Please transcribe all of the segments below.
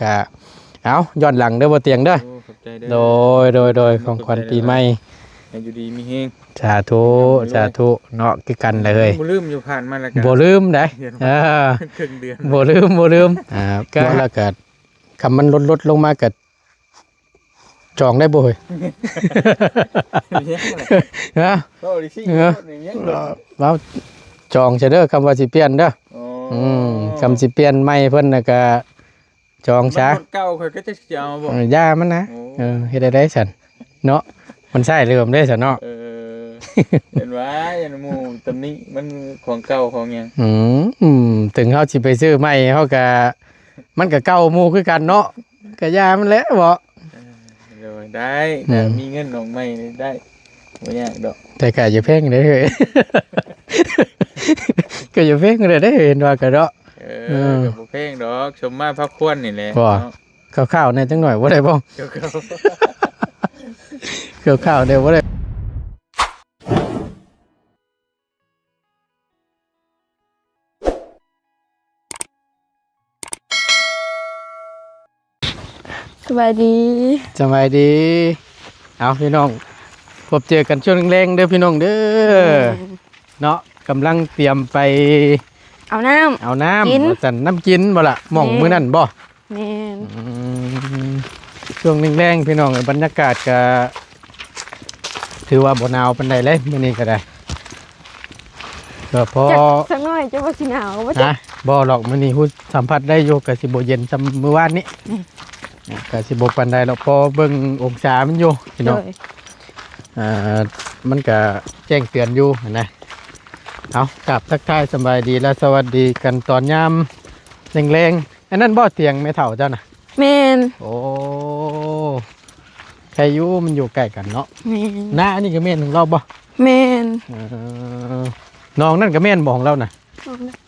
ກະ ເອົາ ຍ້ອນຫຼັງເດີບໍ່ຕຽງເດີ. ໂອ້ ຂອບໃຈເດີ. ໂດຍ ໂດຍ ໂດຍ ຂອງຂວັນປີໃໝ່. ໃຫ້ຢູ່ດີມີແຮງ. ສາທຸ ສາທຸເນາະ ຄືກັນແຫຼະເຮີ້ຍ. ບໍ່ລືມຢູ່ ຜ່ານມາແລ້ວກະ ບໍ່ລືມໃດ໋. ເອີ ເຄິ່ງເດືອນ ບໍ່ລືມ ບໍ່ລືມ. ອ່າ ກະ ແລ້ວກະ ຄຳມັນລົດລົດລົງມາກະຈອງໄດ້ບໍ່ເຮີ້ຍ? ຮະ? ເວົ້າດີຊິ ເອີ ເວົ້າຈອງຊະເດີ ຄຳວ່າຊິປ່ຽນເດີ. ອໍ ອືມ ຄຳຊິປ່ຽນໃໝ່ເພິ່ນນະກະຈອງຊະ. ມັນເກົ່າ ຂ້ອຍກໍຈັກຊິເອົາບໍ່? ເອີ ຢ່າມັນນະ. ໂອ້ ເອີ ເຮັດໄດ້ໄດ໋ຊັ້ນເນາະ ມັນໃຊ້ເລີ່ມໄດ້ຊັ້ນເນາະ. ເອີ ເຫັນວ່າ ເຫັນໝູ່ຕຳໜິ ມັນຂອງເກົ່າຂອງຫຍັງ. ອືມ ເຖິງເຮົາຊິໄປຊື້ໃໝ່ ເຮົາກະ ມັນກະເກົ່າໝູ່ຄືກັນເນາະ ກະຢ່າມັນແຫຼະເບາະ. ເອີ ໂດຍ ໄດ້ ອືມ ມີເງິນອອກໃໝ່ໄດ້ ບໍ່ຍາກດອກ. ແຕ່ກະຢ່າແພງເດ້ເຮີ້ຍ ກະຢ່າແພງເດ້ ເຫັນວ່າກະເນາະ. ເອີ ເອີ ກະບໍ່ແພງດອກ ສົມມາພາຄວນນີ້ແຫຼະ. ບໍ່ ເນາະ ຄ່າວໆແດ່ຈັກໜ້ອຍບໍ່ໄດ້ບໍ່? ຄ່າວໆ ຄ່າວໆແດ່ບໍ່ໄດ້. ສະບາຍດີ ສະບາຍດີ. ເອົາ ພີ່ນ້ອງ ພົບເຈີກັນຊ່ວງແລງໆເດີພີ່ນ້ອງເດີ. ແມ່ນ ເນາະ ກຳລັງຕຽມໄປເອົານ້ຳ ເອົານ້ຳ ກິນ ວ່າຊັ້ນ ນ້ຳກິນບໍ່ລະ ໝ່ອງ ແມ່ນ ມື້ນັ້ນບໍ່? ແມ່ນ ອືມ ຊ່ວງແລງໆ ພີ່ນ້ອງເອີຍ ບັນຍາກາດກະຖືວ່າບໍ່ໜາວປານໃດເລີຍ ມື້ນີ້ກະໄດ້ ກະພໍ ຈັກສັກໜ້ອຍ ຈັກວ່າຊິໜາວບໍ່ຈັກ. ຮະ? ບໍ່ດອກ ມື້ນີ້ຮູ້ສຳຜັດໄດ້ຢູ່ ກະຊິບໍ່ເຢັນສ່ຳມື້ວານນີ້. ອືມ ກະຊິບໍ່ປານໃດດອກ ພໍເບິ່ງອົງສາມັນຢູ່ພີ່ນ້ອງ. ໂດຍ ອ່າ ມັນກະແຈ້ງເຕືອນຢູ່ຫັ້ນນະ. ເອົາ ກາບທັກທາຍສະບາຍດີ ແລະ ສະຫວັດດີກັນຕອນຍາມແລງໆ. ອັນນັ້ນບໍ່ຕຽງແມ່ເຖົ້າເຈົ້ານະ? ແມ່ນ ໂອ້ ໃຄຢູ່ ມັນຢູ່ໃກ້ກັນເນາະ. ແມ່ນ ນາອັນນີ້ກະແມ່ນຂອງລາວບໍ່? ແມ່ນ ເອີ ໜອງນັ້ນກະແມ່ນບໍ່ຂອງລາວນະ?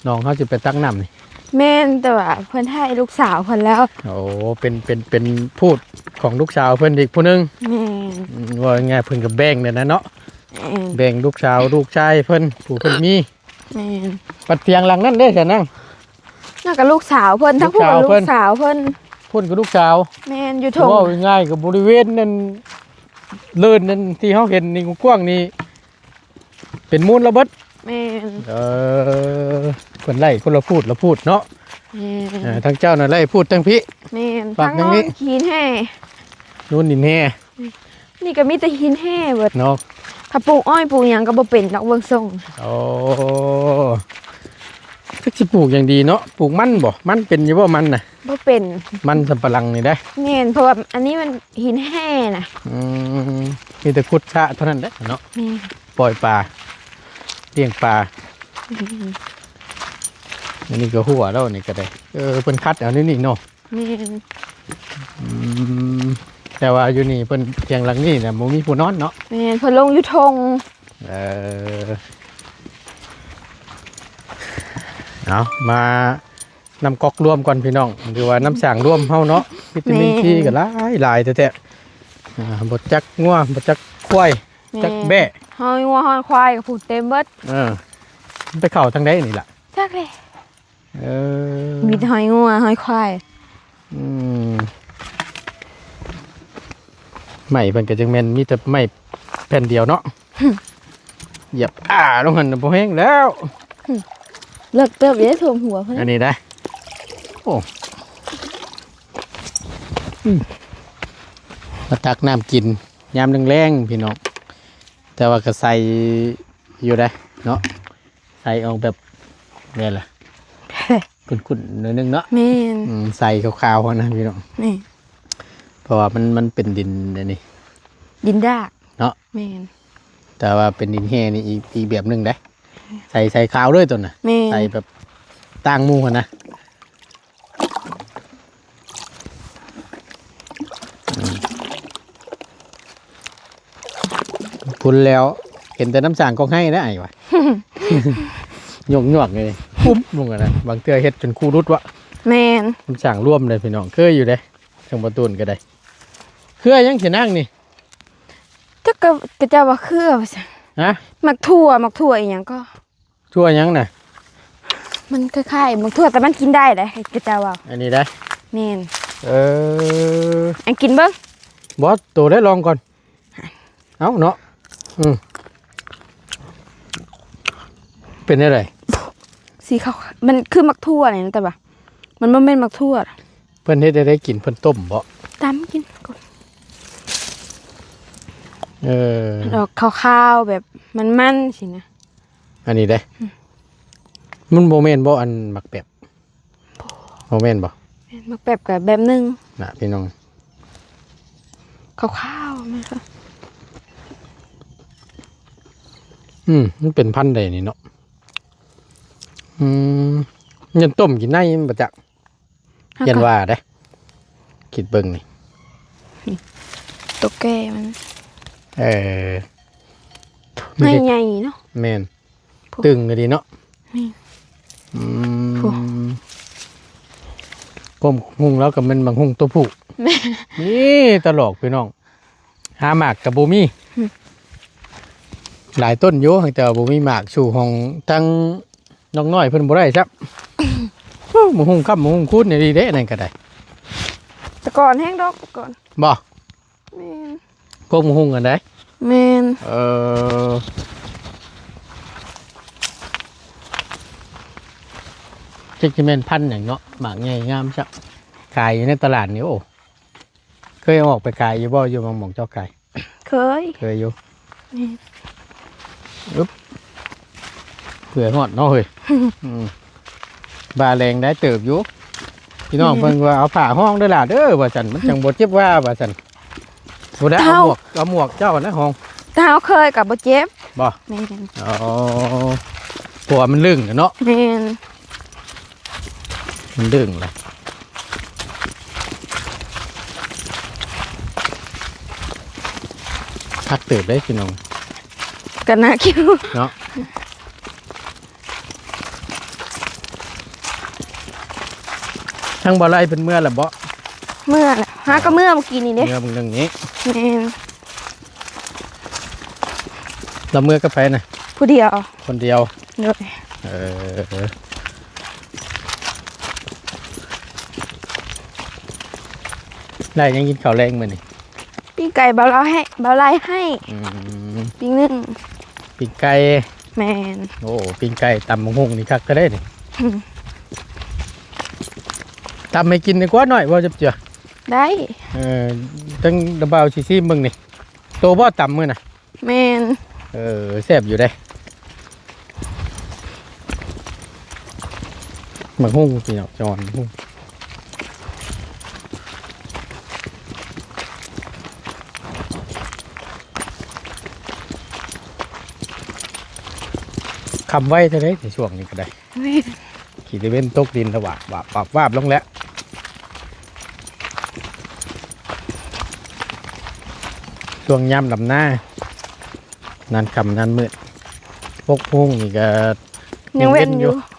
ໜອງເຮົາຊິໄປຕັກນ້ຳນີ້ ແມ່ນ ແຕ່ວ່າເພິ່ນໃຫ້ລູກສາວເພິ່ນແລ້ວ. ໂອ້ ເປັນ ເປັນ ເປັນພູດຂອງລູກສາວເພິ່ນອີກຜູ້ໜຶ່ງ. ແມ່ນ ອືມ ເວົ້າງ່າຍໆ ເພິ່ນກະແບ່ງແນວນັ້ນເນາະ. ແມ່ນ ແບ່ງລູກສາວລູກຊາຍເພິ່ນ ຜູ້ເພິ່ນມີ. ແມ່ນ ບັດຕຽງຫຼັງນັ້ນເດ້ຊັ້ນນາງ? ນັ້ນກະລູກສາວເພິ່ນ ທັງຜູ້ ລູກສາວເພິ່ນ ລູກສາວເພິ່ນ ພຸ້ນກະລູກສາວ. ແມ່ນ ຢູ່ທົ່ງ ເວົ້າງ່າຍໆ ກະບໍລິເວນນັ້ນ ເລີນນັ້ນທີ່ເຮົາເຫັນນີ້ກວ້າງໆນີ້ ເປັນມູນລະເບິດ. ແມ່ນ ເອີ ເພິ່ນໄລ່ຄົນລະພູດລະພູດເນາະ. ແມ່ນ ເອີ ທັງເຈົ້ານະໄລ່ພູດທັງພີ້. ແມ່ນ ທັງໂນນຫີນແຮ່ ໂນນຫີນແຮ່. ນີ້ກະມີແຕ່ຫີນແຮ່ເບິດເນາະ. ຖ້າປູກອ້ອຍປູກຫຍັງກະບໍ່ເປັນດອກເບິ່ງຊົງ. ໂອ້ ຈັກຊິປູກຫຍັງດີເນາະ ປູກມັນບໍ່? ມັນເປັນຢູ່ບໍ່ມັນນະ? ບໍ່ເປັນ ມັນສຳປະຫຼັງນີ້ເດ້. ແມ່ນ ເພາະວ່າອັນນີ້ມັນຫີນແຮ່ນະ. ອືມ ມີແຕ່ຂຸດສະເທົ່ານັ້ນແຫຼະເນາະ. ແມ່ນ ປ່ອຍປາ ລ້ຽງປາ. ອືມ ອັນນີ້ກະຮົ້ວແລ້ວ ອັນນີ້ກະໄດ້. ເອີ ເພິ່ນຂັດເອົາແນວນີ້ເນາະ. ແມ່ນ ອືມ ແຕ່ວ່າຢູ່ນີ້ເພິ່ນ ຕຽງຫຼັງນີ້ນະ ບໍ່ມີຜູ້ນອນເນາະ. ແມ່ນ ເພິ່ນລົງຢູ່ທົ່ງ. ເອີ ເອົາ ມານ້ຳກອກລວມກ່ອນພີ່ນ້ອງ ຫຼືວ່ານ້ຳສ້າງລວມເຮົາເນາະ. ວິຕາມິນຊີ ແມ່ນ ກະຫຼາຍຫຼາຍແທ້ໆ. ອ່າ ບໍ່ຈັກງົວ ບໍ່ຈັກຄວາຍ ແມ່ນ ຈັກແບ້ ຮ້ອຍງົວຮ້ອຍຄວາຍກະພຸ້ນເຕັມເບິດ. ເອີ ມັນໄປເຂົ້າທາງໃດນີ້ລະ? ຈັກແຫຼະ. ເອີ ມີແຕ່ຮ້ອຍງົວຮ້ອຍຄວາຍ. ອືມ ໄມ້ເພິ່ນກະຈັ່ງແມ່ນມີແຕ່ໄມ້ແຜ່ນດຽວເນາະ. ຫື ຢຽບ ອາ ລົງຫັ້ນນະ ບໍ່ແຮງແລ້ວ. ຫື ເລິກເຕີບເດ້ ຖ້ວມຫົວເພິ່ນ. ອັນນີ້ໄດ໋ ໂອ້ ອືມ ມາຕັກນ້ຳກິນຍາມແລງໆ ພີ່ນ້ອງ. ແຕ່ວ່າກະໃສຢູ່ໄດ໋ເນາະ. ໃສ່ອອກແບບ ແມ່ນລະ ຂຸ້ນໆ ໜ້ອຍໜຶ່ງເນາະ. ແມ່ນ ອືມ ໃສ່ຂາວໆ ຫັ້ນນະພີ່ນ້ອງ. ແມ່ນ ເພາະວ່າມັນ ມັນເປັນດິນອັນນີ້ ດິນດາກເນາະ. ແມ່ນ ແຕ່ວ່າເປັນດິນແຮ່ນີ້ອີກ ອີກແບບໜຶ່ງເດ້. ໃສ່ ໃສ່ຂາວເລີຍໂຕນະ. ແມ່ນ ໃສ່ແບບຕ່າງໝູ່ຫັ້ນນະ. ພຸ້ນແລ້ວ ເຫັນແຕ່ນ້ຳສ້າງກອກໄຮ່ນະອ້າຍວ່າ ຍວກໆ ນີ້ປຸບລົງຫັ້ນນະ. ບາງເທື່ອເຮັດຈົນຄູຫຼຸດວະ. ແມ່ນ ນ້ຳສ້າງລວມເດ້ພີ່ນ້ອງ ເຄີຍຢູ່ເດ້ ທາງປະຕູນກະໄດ້. ເຄືອຫຍັງຊິນາງນີ້? ຈັກ ກະ ກະເຈົ້າວ່າເຄືອວ່າຊັ້ນ. ຮະ? ໝາກຖົ່ວ ໝາກຖົ່ວອີ່ຫຍັງກໍ ຖົ່ວຫຍັງນະ? ມັນຄ້າຍໆ ໝາກຖົ່ວ ແຕ່ມັນກິນໄດ້ເດ້ ເຂົາເຈົ້າເວົ້າ. ອັນນີ້ໄດ໋? ແມ່ນ ເອີ ອັນກິນເບິ່ງ ບໍ່ ໂຕໄດ້ລອງກ່ອນ. ເອົ້າເນາະ ອືມ ເປັນແນວໃດ? ສີຂາວ ມັນຄືໝາກຖົ່ວນີ້ນະ ແຕ່ວ່າມັນບໍ່ແມ່ນໝາກຖົ່ວ. ເພິ່ນເຮັດໃຫ້ໄດ້ກິນ ເພິ່ນຕົ້ມບໍ? ຕຳກິນກ່ອນ. ເອີ ມັນອອກຂາວໆ ແບບມັນໆ ຊີ້ນະ. ອັນນີ້ເດ້ ອືມ ມັນບໍ່ແມ່ນບໍ ອັນໝາກແປບ? ບໍ່ ບໍ່ແມ່ນບໍ? ແມ່ນ ໝາກແປບກໍແບບໜຶ່ງນະພີ່ນ້ອງ ຂາວໆ ແມ່ນ. ອືມ ມັນເປັນພັນໃດນີ້ເນາະ? ອືມ ຍັງຕົ້ມກິນໃນມັນບໍ່ຈັກ ເຮົາກໍ ຢ້ານວ່າເດ້ ຄິດເບິ່ງນີ້ ນີ້ ໂຕແກ່ມັນ ເອີ ໃນໃຫຍ່ເນາະ ແມ່ນ ໂອ້ ຕຶງອີ່ຫຼີເນາະ ແມ່ນ ອືມ ໂອ້ ກົກໝາກຫຸ່ງແລ້ວກໍແມ່ນໝາກຫຸ່ງຕົວຜູ້ ແມ່ນ ນີ້ຕະຫຼອກພີ່ນ້ອງ ຫາໝາກກໍບໍ່ມີ ອືມ ຫຼາຍຕົ້ນຢູ່ ແຕ່ວ່າບໍ່ມີໝາກ ສູ້ຂອງທັງນ້ອງນ້ອຍເພິ່ນບໍ່ໄດ້ຊ້ຳ. ໂອ້ ໝາກຫຸ່ງຄ່ຳໝາກຫຸ່ງຄູນນີ້ດີເດ້ ນັ້ນກໍໄດ້ ແຕ່ກ່ອນແຮງດອກ ແຕ່ກ່ອນ ບໍ່? ແມ່ນ ກົກໝາກຫຸ່ງອັນໃດ? ແມ່ນ ເອີ ຈັກຊິແມ່ນພັນຫຍັງເນາະ ໝາກໃຫຍ່ງາມຊ້ຳ ຂາຍຢູ່ໃນຕະຫຼາດນີ້ ໂອ້ ເຄີຍເອົາອອກໄປຂາຍຢູ່ບໍ່? ຢູ່ໝ່ອງເຈົ້າຂາຍ? ເຄີຍ ເຄີຍຢູ່ ອຶບ ເພື່ອຮອດເນາະເຮີ້ຍ ອືມ ບ່າແຮງໄດ້ເຕີບຢູ່ ພີ່ນ້ອງ ແມ່ນ ເພິ່ນວ່າ ເອົາຜ້າຮອງເດີຫຼ້າເດີ ວ່າຊັ້ນ ມັນຈັ່ງບໍ່ເຈັບຫວ່າ ວ່າຊັ້ນ ບໍ່ໄດ້ ເອົາໝວກ ເອົາໝວກເຈົ້ານະຮອງ ຖ້າເຮົາເຄີຍກໍບໍ່ເຈັບ ບໍ່? ແມ່ນ ອໍ ເພາະວ່າມັນລຶ້ງແຫຼະເນາະ ແມ່ນ ມັນດຶງລະ ຄັກເຕີບເດ້ພີ່ນ້ອງ ກັນນະຄິວເນາະ ທາງບໍ່ໄລ່ເພິ່ນເມືອແລ້ວບໍ່? ເມືອແລ້ວ ຫາກໍເມືອມື້ກີ້ນີ້ເດ້ ເມືອມື້ໜຶ່ງນີ້ ແມ່ນ ລະເມືອກັບໃຜນະ? ຜູ້ດຽວ ຄົນດຽວ ໂດຍ ເອີ ໄລ່ຍັງກິນເຂົ້າແລງມື້ນີ້? ປີ້ງໄກ່ເບົາລາວໃຫ້ ເບົາໄລ່ໃຫ້ ອືມ ປີ້ງໜຶ້ງ ປີ້ງໄກ່ ແມ່ນ ໂອ້ ປີ້ງໄກ່ຕຳບັກຫຸ່ງນີ້ຄັກກະໄດ້ນີ້ ອືມ ຕຳໃຫ້ກິນດີກວ່ານ້ອຍ ບໍ່ຈັບເຈືອ ໄດ້ ເອີ ຕັ້ງລະບ່າວຊິຊີມເບິ່ງນີ້ ໂຕບໍ່ຕຳມື້ນະ? ແມ່ນ ເອີ ແຊບຢູ່ເດ້ ໝາກຫຸ່ງພີ່ນ້ອງ ຈອນໝາກຫຸ່ງ ຄ່ຳໄວແທ້ເດ້ ໃນຊ່ວງນີ້ກໍໄດ້ ແມ່ນ ຂີ້ຕາເວັນຕົກດິນລະວາບວາບວາບວາບລົງແລ້ວ ຊ່ວງຍາມດຳນາ ນານຄ່ຳນານມືດ ຫົກໂມງນີ້ກໍຍັງເວັນຢູ່ ຍັງເວັນຢູ່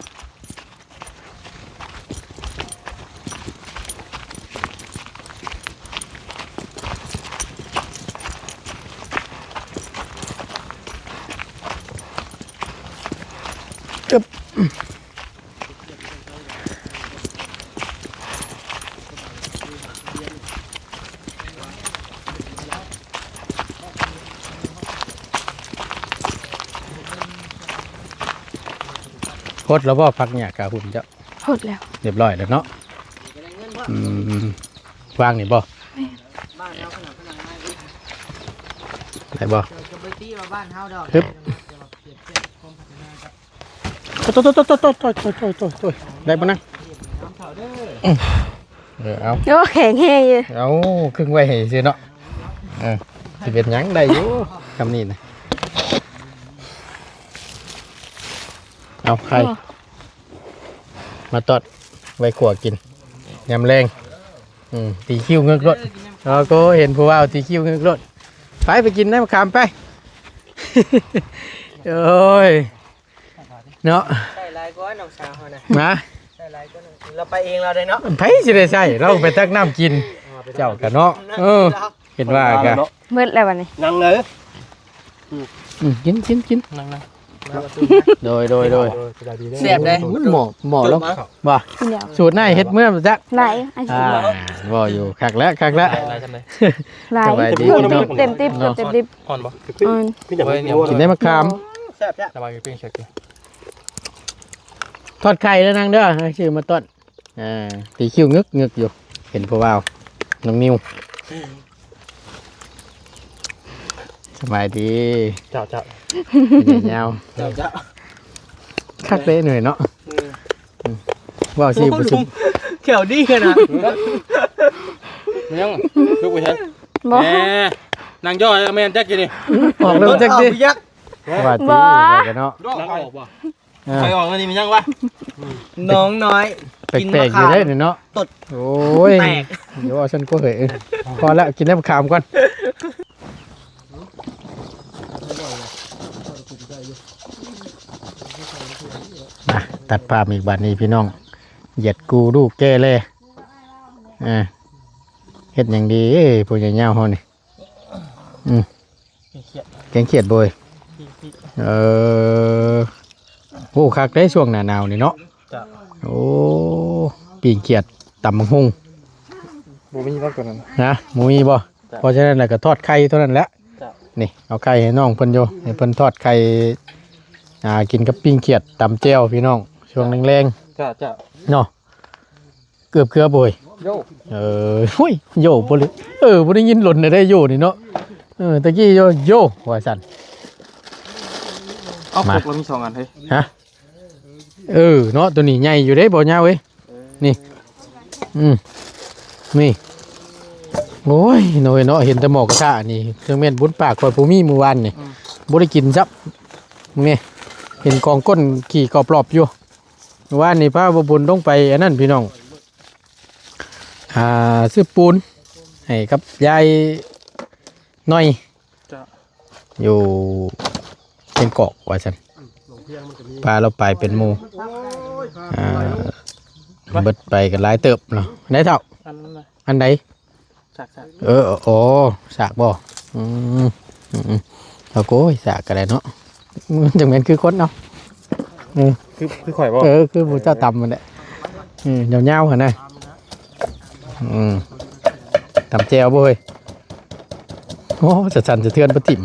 ຫົດແລ້ວບໍ່ ຜັກຫຍ້າກາຫຸ່ນເຈົ້າ? ຫົດແລ້ວ ຮຽບຮ້ອຍແລ້ວເນາະ ອືມ ວາງນີ້ບໍ່? ແມ່ນ ໄດ້ບໍ່? ຈະບໍ່ຕີວ່າບ້ານເຮົາດອກ ຮຶບ ໂຕຍ ໂຕຍ ໂຕຍ ໂຕຍ ໂຕຍ ໄດ້ບໍ່ນະ? ອືມ ເອີ ເອົາ ໂອ້ ແຂງແຮງຢູ່ ເອົາ ຄຶ່ງໄວ້ໃຫ້ຊື່ເນາະ ເອີ ຊິເປັນຫຍັງ ໄດ້ຢູ່ ຄຳນີ້ນະ ເອົາ ໄຂ່ ໂອ້ ມາຕອດໄວ້ຂົ້ວກິນ ຍາມແລງ ອືມ ຕີຄິ້ວເງີກໂລດ ເອີ ກໍເຫັນຜູ້ບ່າວຕີຄິ້ວເງີກໂລດ ໄປ ໄປກິນນ້ຳມະຂາມໄປ ໂອ້ຍ ເນາະ ໃສ່ຫຼາຍກວ່ານ້ອງສາວເຮົານະ ນະ ໃສ່ຫຼາຍກວ່ານ້ອງ ລາວໄປເອງລາວໄດ້ເນາະ ໃຜຊິໄດ້ໃສ່ ລາວໄປຕັກນ້ຳກິນ ເຈົ້າກະເນາະ ເອີ ເຫັນວ່າກະ ໝົດແລ້ວບັດນີ້ ນັ່ງເລີຍ ອືມ ກິນ ກິນ ກິນ ນັ່ງ ນັ່ງ ໂດຍ ໂດຍ ໂດຍ ສະບາຍດີເດີ ແຊບເດ້ ໂອ້ຍ ໝໍ້ ໝໍ້ແລ້ວ ບໍ່ ກິນແລ້ວ ສູດນາຍເຮັດເມືອຈັກ ຫຼາຍ ອ່າ ບໍ່ຢູ່ ຄັກແລ້ວ ຄັກແລ້ວ ຫຼາຍ ຫຼາຍ ຫຼາຍ ສະບາຍດີພີ່ນ້ອງ ເຕັມຕິບ ເນາະ ເຕັມຕິບ ອ່ອນບໍ່ ອ່ອນ ກິນໄດ້ໝາກຂາມ ແຊບ ສະບາຍດີ ທອດໄຂ່ເດີນາງເດີ ຊື້ມາຕ້ອນ ອ່າ ຕີຄິ້ວງຶກໆຢູ່ ເຫັນຜູ້ບ່າວ ນ້ອງນິວ ສະບາຍດີ ເຈົ້າ ເຈົ້າ ຍາວ ເຈົ້າ ເຈົ້າ ຄັກເດ້ໜ່ອຍເນາະ ເອີ ເວົ້າຊິ ໂອ້ ບໍ່ສຸ ແຂ້ວດີຂະໜາດ ແມ່ນຫຍັງ ຄືບໍ່ເຫັນ ບໍ່ ແໝ່ ນາງຍໍ້ແມ່ນຈັກຢູ່ນີ້ ອອກເລື່ອງຈັກຕິ ວ່າຕິ ບໍ່ ວ່າກັນເນາະ ນາງອອກບໍ່? ອ່າ ໄປອອກອັນນີ້ມັນຫຍັງວະ? ນ້ອງນ້ອຍ ແປກໆຢູ່ເດ້ນີ້ເນາະ ໂອ້ຍ ແຕກ ດຽວເອົາຊັ້ນກວ່າເຮີ້ຍ ພໍແລ້ວ ກິນນ້ຳຂາມກ່ອນ ມາ ຕັດພາບອີກບາດນີ້ພີ່ນ້ອງ ຢຽດກູລູກແກ່ແລ ອ່າ ເຮັດຫຍັງດີເອີຍ ຜູ້ໃຫຍ່ຍາວເຮົານີ້ ອືມ ແກງຂຽດ ແກງຂຽດໂບຍ ເອີ ໂອ້ ຄັກເດ້ຊ່ວງໜ້າໜາວນີ້ເນາະ ເຈົ້າ ໂອ້ ປີ້ງຂຽດ ຕຳບັກຫຸ່ງ ບໍ່ມີແລ້ວຕົວນັ້ນ ນະ ບໍ່ມີບໍ່? ເຈົ້າ ເພາະສະນັ້ນແລ້ວກໍທອດໄຂ່ເທົ່ານັ້ນແຫຼະ ເຈົ້າ ນີ້ ເອົາໄຂ່ໃຫ້ນ້ອງເພິ່ນຢູ່ ໃຫ້ເພິ່ນທອດໄຂ່ ອ່າ ກິນກັບປີ້ງຂຽດ ຕຳແຈ່ວພີ່ນ້ອງ ຊ່ວງແລງໆ ເຈົ້າ ເຈົ້າ ເນາະ ເກືອບເກືອບໂອ້ຍ ໂຢ ເອີ ໂອ້ຍ ໂຢບໍ່ເລີຍ ເອີ ບໍ່ໄດ້ຍິນດົນແລ້ວເດ້ໂຢນີ້ເນາະ ເອີ ຕະກີ້ໂຢ ໂຢວ່າຊັ້ນ ເອົາ ມາ ຄົກລະມີສອງອັນເຮີ້ຍ ຮະ ເອີ ເນາະ ໂຕນີ້ໃຫຍ່ຢູ່ເດ້ບໍ່ຍາວເອີຍ ເອີ ນີ້ ອືມ ນີ້ ໂອ້ຍ ໂອ້ຍເນາະ ເຫັນແຕ່ໝໍ້ກະທະນີ້ ເຖິງແມ່ນບຸນປາກຂ້ອຍຜູ້ມີມື້ວານນີ້ ອືມ ບໍ່ໄດ້ກິນຊ້ຳ ນີ້ ເຫັນກອງກົ້ນຂີ້ກອບລອບຢູ່ ວານນີ້ພາບ່າວບຸນລົງໄປອັນນັ້ນພີ່ນ້ອງ ອ່າ ຊື້ປູນໃຫ້ກັບຍາຍນ້ອຍ ເຈົ້າ ຢູ່ເຊຍງກອກວ່າຊັ້ນ ອືມ ພາລາວໄປເປັນໝູ່ ໂອ້ຍ ອ່າ ເບິດໄປກໍຫຼາຍເຕີບເນາະ ໄດ້ເຖົ້າ ອັນນັ້ນນະ ອັນໃດ? ສາກ ສາກ ເອີ ໂອ້ ສາກບໍ່? ອືມ ອືມ ອືມ ເອົາໂກຍ ສາກກໍໄດ້ເນາະ ຈັ່ງແມ່ນຄືຄົນເນາະ ເອີ ຄື ຄືຂ້ອຍບໍ່? ເອີ ຄືຜູ້ເຈົ້າຕຳຫັ້ນແຫຼະ ເອີ ຍາວໆຫັ້ນນະ ອືມ ຕຳແຈ່ວບໍ່ເຮີ້ຍ? ໂອ້ ສະສັ່ນສະເທືອນປະຖິ້ມ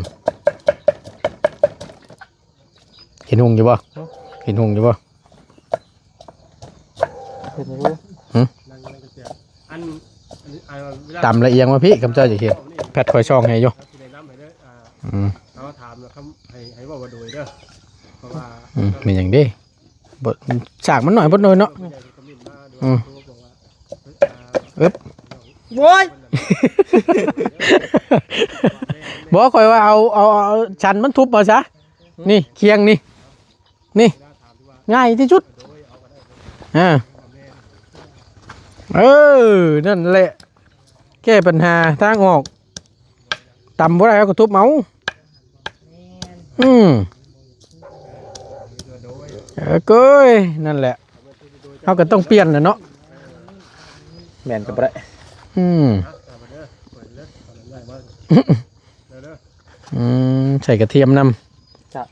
ເຫັນຫຸ່ງຢູ່ບໍ່? ຫຶ? ເຫັນຫຸ່ງຢູ່ບໍ່? ເຫັນຢູ່ ຫຶ? ອັນ ອັນ ອັນ ເວລາ ຕຳລະອຽງມາພີ້ ຄຳເຈົ້າຢາກເຫັນ ແພັດຂ້ອຍສ່ອງໃຫ້ຢູ່ ຊິແນະນຳໃຫ້ເດີ ອ່າ ອືມ ເຮົາຖາມນະ ໃຫ້ ໃຫ້ເວົ້າວ່າໂດຍເດີ ເພາະວ່າ ອືມ ແມ່ນຫຍັງເດ້? ບໍ່ ສາກມັນໜ້ອຍໂພດໜ້ອຍເນາະ ອືມ ອຶບ ໂອ້ຍ ບໍ່ ຂ້ອຍວ່າເອົາ ເອົາ ເອົາສັນມັນທຸບເອົາຊະ ນີ້ ຄຽງນີ້ ນີ້ ງ່າຍທີ່ສຸດ ອ່າ ເອີ ນັ້ນແຫຼະ ແກ້ບັນຫາທາງອອກ ຕຳບໍ່ໄດ້ເຮົາກໍທຸບເອົາ ອືມ ເອີ ເກີຍ ນັ້ນແຫຼະ ເຮົາກໍຕ້ອງປ່ຽນແຫຼະເນາະ ແມ່ນກໍບໍ່ໄດ້ ອືມ ອືມ ໃສ່ກະທຽມນຳ ຈ້ະ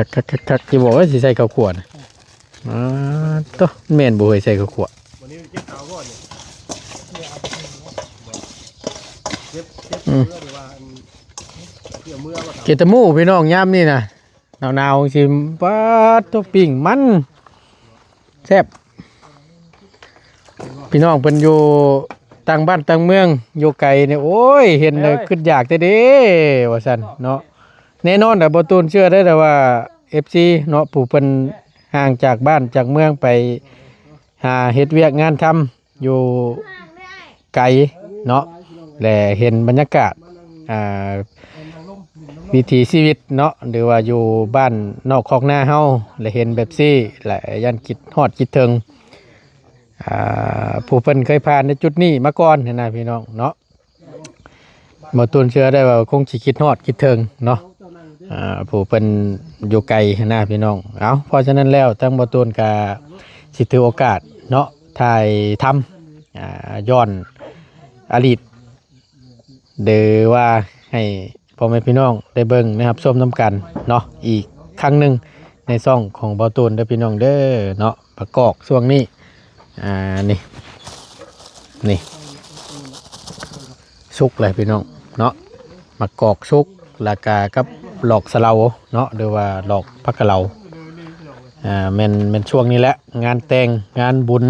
ຄັກໆໆໆ ຊິບອກວ່າຊິໃສ່ເຂົ້າຂົ້ວນະ ອືມ ອ່າ ໂຕ ແມ່ນບໍ່ເຮີ້ຍ ໃສ່ເຂົ້າຂົ້ວ ອືມ ເກັບຕະໝູ່ພີ່ນ້ອງ ຍາມນີ້ນະ ໜາວໆ ຈັ່ງຊີ້ ປາດໂທ້ ປີ້ງມັນ ແຊບ ພີ່ນ້ອງເພິ່ນຢູ່ຕ່າງບ້ານຕ່າງເມືອງ ຢູ່ໄກນີ້ ໂອ້ຍ ເຫັນແລ້ວຄຶດຢາກແທ້ເດ້ ວ່າຊັ້ນເນາະ ແນ່ນອນແຫຼະ ບໍ່ຕູນເຊື່ອໄດ້ແຕ່ວ່າ ເອັຟຊີ ເນາະ ຜູ້ເພິ່ນຫ່າງຈາກບ້ານຈາກເມືອງໄປຫາເຮັດວຽກງານທຳ ຢູ່ໄກເນາະ ແລະ ເຫັນບັນຍາກາດ ອ່າ ວິຖີຊີວິດເນາະ ຫຼືວ່າຢູ່ບ້ານນອກຄອກນາເຮົາ ແລະ ເຫັນແບບຊີ້ ແລະ ຢ້ານຄິດຮອດຄິດເຖິງ ອ່າ ຜູ້ເພິ່ນເຄີຍຜ່ານໃນຈຸດນີ້ມາກ່ອນຫັ້ນນະ ພີ່ນ້ອງເນາະ. ບໍ່ຕູນເຊື່ອໄດ້ວ່າຄົງຊິຄິດຮອດຄິດເຖິງເນາະ ອ່າ ຜູ້ເພິ່ນຢູ່ໄກຫັ້ນນະພີ່ນ້ອງ. ເອົາ ເພາະສະນັ້ນແລ້ວ ທາງບໍ່ຕູນກະຊິຖືໂອກາດເນາະ ຖ່າຍທຳ ອ່າ ຍ້ອນອະດີດ ຫຼືວ່າໃຫ້ ພໍ່ແມ່ພີ່ນ້ອງໄດ້ເບິ່ງໄດ້ຮັບຊົມນຳກັນເນາະ ອີກຄັ້ງໜຶ່ງໃນຊ່ອງຂອງເບົາຕູນເດີພີ່ນ້ອງເດີເນາະ. ປາກອກຊ່ວງນີ້ ອ່າ ນີ້ ນີ້ ສຸກແລ້ວພີ່ນ້ອງເນາະ. ໝາກກອກສຸກ ແລ້ວກະກັບດອກສະເລົາເນາະ ຫຼືວ່າດອກຜັກກະເລົາ. ອ່າ ແມ່ນ ແມ່ນຊ່ວງນີ້ແຫຼະ ງານແຕ່ງ ງານບຸນ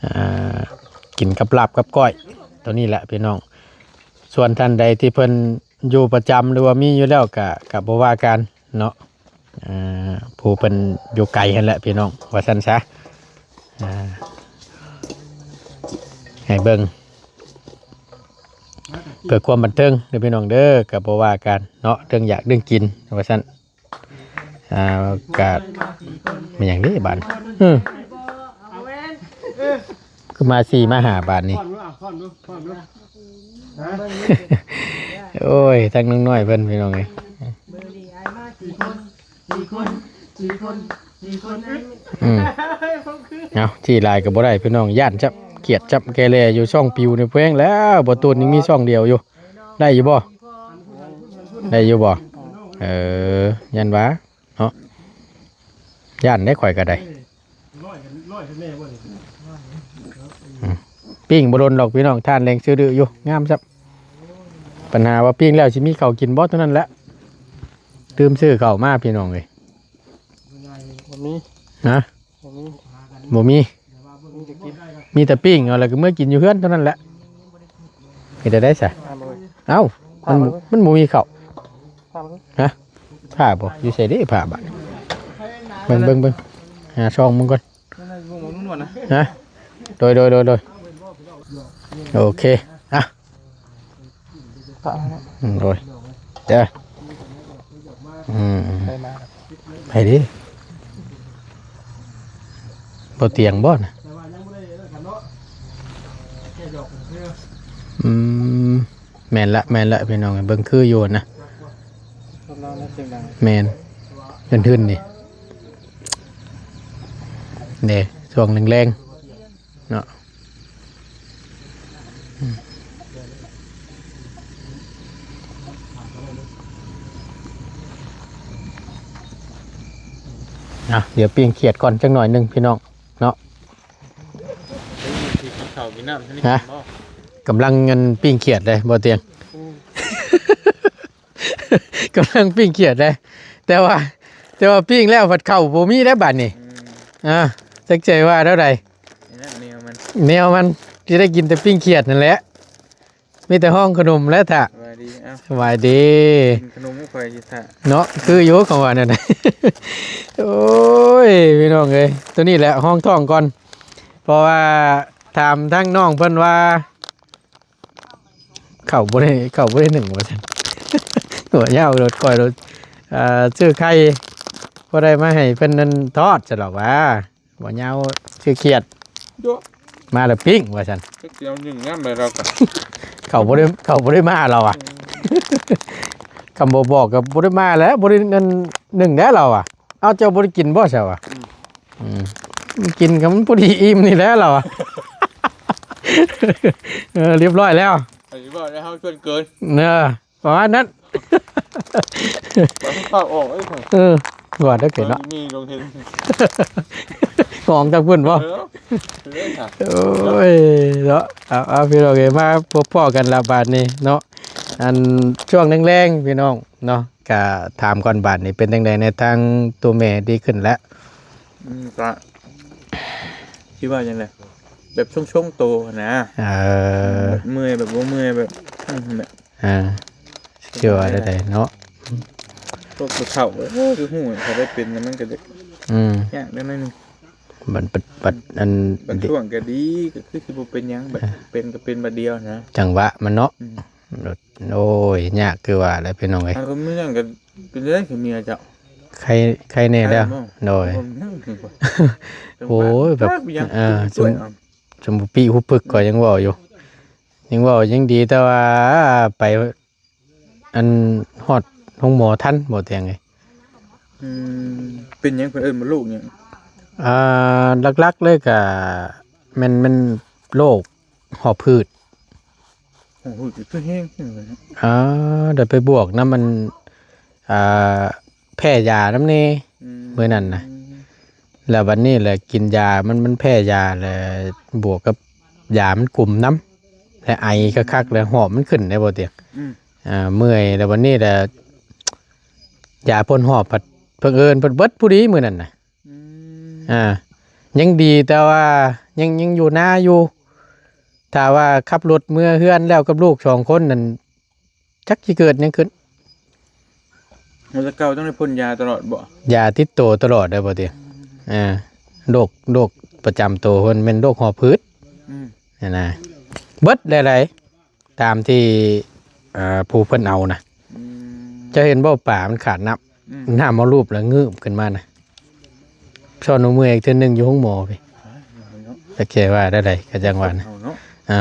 ອ່າ ກິນກັບລາບກັບກ້ອຍ ຕົວນີ້ແຫຼະພີ່ນ້ອງ. ສ່ວນທ່ານໃດທີ່ເພິ່ນຢູ່ປະຈຳ ຫຼືວ່າມີຢູ່ແລ້ວກະ ກະບໍ່ວ່າກັນເນາະ. ອ່າ ຜູ້ເພິ່ນຢູ່ໄກຫັ້ນແຫຼະພີ່ນ້ອງ ວ່າຊັ້ນຊະ. ອ່າ ໃຫ້ເບິ່ງເພື່ອຄວາມບັນເທີງເດີພີ່ນ້ອງເດີ ກະບໍ່ວ່າກັນເນາະ ເລື່ອງຢາກເລື່ອງກິນວ່າຊັ້ນ. ອ່າ ກະແມ່ນຫຍັງເດ້ບາດ ເອີ ຄືມາສີ່ມາຫ້າບາດນີ້. ໂອ້ຍ ທັງນ້ອງນ້ອຍເພິ່ນພີ່ນ້ອງເອີຍ. ອືມ ເອົາ ຊີ້ຫຼາຍກໍບໍ່ໄດ້ພີ່ນ້ອງ ຢ້ານຈັບ ກຽດຈັບແກ່ແລຢູ່. ຊ່ອງປິວນີ້ແພງແລ້ວ ບໍ່ຕູນຍັງມີຊ່ອງດຽວຢູ່ ໄດ້ຢູ່ບໍ່? ໄດ້ຢູ່ບໍ່? ເອີ ຢ້ານວ່າເນາະ ຢ້ານໄດ໋ຂ້ອຍກໍໄດ້. ອືມ ປີ້ງບໍ່ດົນດອກພີ່ນ້ອງ ຖ່ານແລງຊື່ດື້ຢູ່ ງາມຊ້ຳ. ບັນຫາວ່າປີ້ງແລ້ວຊິມີເຂົ້າກິນບໍ່ ເທົ່ານັ້ນແຫຼະ. ຕື່ມຊື້ເຂົ້າມາພີ່ນ້ອງເອີຍ. ບໍ່ມີ ຮະ? ບໍ່ມີ ບໍ່ມີ ມີແຕ່ກິນ ມີແຕ່ປີ້ງເອົາ ແລ້ວກໍເມືອກິນຢູ່ເຮືອນເທົ່ານັ້ນແຫຼະ. ເຮັດໄດ້ໃດສະ? ເອົ້າ ມັນ ມັນບໍ່ມີເຂົ້າ ຮະ? ຜ້າບໍ່ ຢູ່ໃສເດ້ຜ້າບາດ? ເບິ່ງ ເບິ່ງ ເບິ່ງ ຫາຊ່ອງເບິ່ງກ່ອນ ຮະ? ໂດຍ ໂດຍ ໂດຍ ໂດຍ ໂອເຄ ອ່ະ ໂດຍ ເດີ ອືມ ໄປມາ ໃຜເດ້? ບໍ່ຕຽງບໍ່ນະ? ອືມ ແມ່ນລະ ແມ່ນລະ ພີ່ນ້ອງ ເບິ່ງຄືຢູ່ນະ. ແມ່ນ ເປັນທຶນນີ້ ເດ້ ຊ່ວງແລງໆ ເນາະ. ອ່ະ ດຽວປີ້ງຂຽດກ່ອນຈັກໜ້ອຍໜຶ່ງພີ່ນ້ອງເນາະ. ກິນເຂົ້າກິນນ້ຳ ຮະ? ກຳລັງ ອັນ ປີ້ງຂຽດເດ້ ບໍ່ຕຽງ ກຳລັງປີ້ງຂຽດເດ້ ແຕ່ວ່າ ແຕ່ວ່າປີ້ງແລ້ວພັດເຂົ້າບໍ່ມີແລ້ວບາດນີ້. ອືມ ອ່າ ຈັກຊິວ່າແນວໃດ ນີ້ແຫຼະແນວມັນ ແນວມັນ ຊິໄດ້ກິນແຕ່ປີ້ງຂຽດນັ້ນແຫຼະ ມີແຕ່ຫ້ອງຂະໜົມແຫຼະຖ້າ. ສະບາຍດີ ເອົ້າ ສະບາຍດີ ກິນຂະໜົມກັບຂ້ອຍຊິຖ້າ ເນາະ ຄືຢູ່ຄຳວ່ານັ້ນ. ໂອ້ຍ ພີ່ນ້ອງເອີຍ ໂຕນີ້ແຫຼະຮອງທ້ອງກ່ອນ ເພາະວ່າຖາມທາງນ້ອງເພິ່ນວ່າ ເຂົ້າບໍ່ໄດ້ ເຂົ້າບໍ່ໄດ້ໜຶ້ງວ່າຊັ້ນ. ຫົວຍາວໂລດ ຂ້ອຍໂລດ ເອີ ຊື້ໄຂ່ ພໍໄດ້ມາໃຫ້ເພິ່ນນັ້ນທອດຊັ້ນດອກວ່າ. ບໍ່ຍາວຊື່ຂຽດ ໂຈະ ມາແລ້ວປີ້ງວ່າຊັ້ນ. ຈັກຊິເອົາໜຶ້ງຍາມໃດລາວກໍ ເຂົາບໍ່ໄດ້ ເຂົາບໍ່ໄດ້ມາລາວວ່າ ອືມ ຄຳບໍ່ບອກກໍບໍ່ໄດ້ມາແລ້ວ ບໍ່ໄດ້ນັ້ນໜຶ້ງແລ້ວລາວວ່າ. ເອົ້າ ເຈົ້າບໍ່ໄດ້ກິນບໍ່ຊະວ່າ? ອືມ ອືມ ກິນກໍມັນພໍດີອີ່ມນີ້ແຫຼະລາວວ່າ. ເອີ ລຽບຮ້ອຍແລ້ວ ອັນນີ້ເວົ້າແລ້ວເຮົາຊວນເກີນ ເອີ. ປະມານນັ້ນ ປາເຂົ້າອອກເອີຍ ເອີ ວ່າໄດ້ເນາະ ມີລົງເຫັນ ຂອງຈາກພຸ້ນບໍ່? ເອີ ໂອ້ຍເນາະ ເອົາ ເອົາ ພີ່ນ້ອງເອີຍ ມາພົບພໍ້ກັນລະບາດນີ້ເນາະ. ອັນ ຊ່ວງແລງໆ ພີ່ນ້ອງເນາະ ກະຖາມກ່ອນ ບາດນີ້ເປັນຈັ່ງໃດແດ່ ທາງໂຕແມ່ດີຂຶ້ນແລ້ວ? ອືມ ກະ ຊິວ່າຈັ່ງໃດ ແບບຊົງໆໂຕຫັ້ນນະ ເອີ ແບບເມື່ອຍ ແບບບໍ່ເມື່ອຍ ແບບ ອືມ ແບບ ອ່າ ຊິວ່າແນວໃດເນາະ ພວກຜູ້ເຖົ້າ ເອີ ຄືຮູ້ ຖ້າໄດ້ເປັນແລ້ວມັນກໍຈະ ອືມ ຍາກແນວໜຶ່ງ ບັດ ບັດ ບັດ ອັນ ບາງຊ່ວງກໍດີ ກໍຄືຊິບໍ່ເປັນຫຍັງ ບັດ ອ່າ ເປັນກໍເປັນບາດດຽວນະ ຈັງຫວະມັນເນາະ ອືມ ໂອ້ຍ ຍາກຄືວ່າແຫຼະ ພີ່ນ້ອງເອີຍ. ເອົາ ກໍມີຫຍັງກໍເປັນໄດ້ຄືເມຍເຈົ້າ ໄຄ ໄຄແນ່ແລ້ວ ໂດຍ ໂອ້ຍ ແບບ ເອີ ສົມ ສົມປູປີຫູປຶກ ຂ້ອຍຍັງເວົ້າຢູ່ ຍັງເວົ້າຍັງດີ ແຕ່ວ່າໄປ ອັນຮອດໂຮງໝໍທັນບໍ່ ຕຽງເອີຍ? ອືມ ເປັນຫຍັງເພິ່ນເອີ້ນວ່າໂລກຫຍັງ? ອ່າ ຫຼັກໆເລີຍກະແມ່ນ ແມ່ນໂລກຫອບຜືດ ໂອ້ໂຫ ຄືແຮງ ອ່າ ແລ້ວໄປບວກນຳມັນ ອ່າ ແພ້ຢານຳແດ່ ອືມ ມື້ນັ້ນນະ ແລ້ວບັດນີ້ແຫຼະກິນຢາ ມັນ ມັນແພ້ຢາ ແລ້ວບວກກັບຢາມັນກຸມນຳ ແລ້ວໄອຄັກໆ ແລ້ວຫອບມັນຂຶ້ນໄດ້ບໍ່ຕິ ອືມ ອ່າ ເມື່ອຍ ແລ້ວບັດນີ້ແຫຼະ ຢາພົ່ນຫອບພັດ ບັງເອີນເພິ່ນເບິດພໍດີມື້ນັ້ນນະ ອືມ ອ່າ ຍັງດີແຕ່ວ່າຍັງ ຍັງຢູ່ນາຢູ່ ຖ້າວ່າຂັບລົດເມືອເຮືອນແລ້ວກັບລູກສອງຄົນນັ້ນ ຈັກຊິເກີດຫຍັງຂຶ້ນ. ແຕ່ເກົ່າຕ້ອງໄດ້ພົ່ນຢາຕະຫຼອດບໍ່? ຢາຕິດໂຕຕະຫຼອດເດ້ບໍ່ຕິ ອືມ ອ່າ ໂລກ ໂລກປະຈຳໂຕເພິ່ນແມ່ນໂລກຫອບຫືດ ອືມ ຫັ້ນນະ ເບິດຫຼາຍໆ ຕາມທີ່ ເອີ ຜູ້ເພິ່ນເອົານະ ອືມ ເຈົ້າເຫັນບໍ່ ປາມັນຂາດນ້ຳ ອືມ ນ້ຳມາລູບແລ້ວງືບຂຶ້ນມານະ ຊອນໜູເມື່ອຍອີກເທື່ອໜຶ່ງຢູ່ໂຮງໝໍພີ້ ເນາະ ແຕ່ແກວ່າໄດ້ໃດກໍຈັ່ງວ່ານະ ເອົາເນາະ ອ່າ